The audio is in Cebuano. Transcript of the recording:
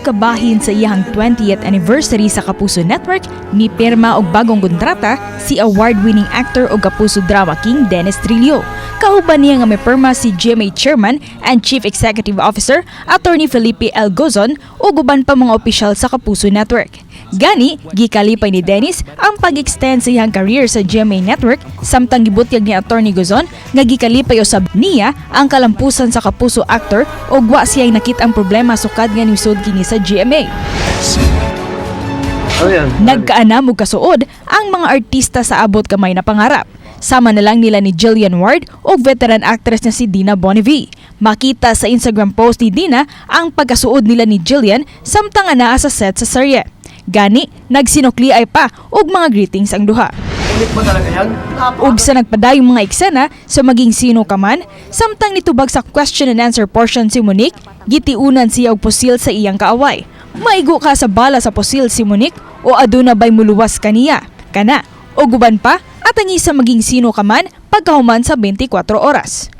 Kabahin sa iyang 20th anniversary sa Kapuso Network, mipirma og bagong kontrata si award-winning actor og Kapuso Drama King Dennis Trillo. Kauban niya nga mipirma si GMA Chairman and Chief Executive Officer Attorney Felipe L. Gozon ug uban pa mga opisyal sa Kapuso Network. Gani, gikalipay ni Dennis ang pag-extend sa iyang career sa GMA Network, samtang gibutyag ni Attorney Gozon nga gikalipay usab niya ang kalampusan sa Kapuso actor ug wa siya'y nakit-ang problema sukad nga nisud kini sa GMA. Ano yan? Nagkaanam og kasuod ang mga artista sa abot kamay na pangarap. Sama na lang nila ni Jillian Ward ug veteran actress na si Dina Bonnevie. Makita sa Instagram post ni Dina ang pagkasuod nila ni Jillian samtang anaa sa set sa serye. Gani, nagsinukli ay pa og mga greetings ang duha. Init ba talaga yan? Ug sa nagpadayong mga eksena sa Maging Sino Ka Man, samtang nitubag sa question and answer portion si Monique, gitiunan siya og pusil sa iyang kaaway. Maigo ka sa bala sa pusil si Monique o aduna bay muluwas kaniya? Kana, ug uban pa, atangi sa Maging Sino Ka Man pagkahuman sa 24 oras.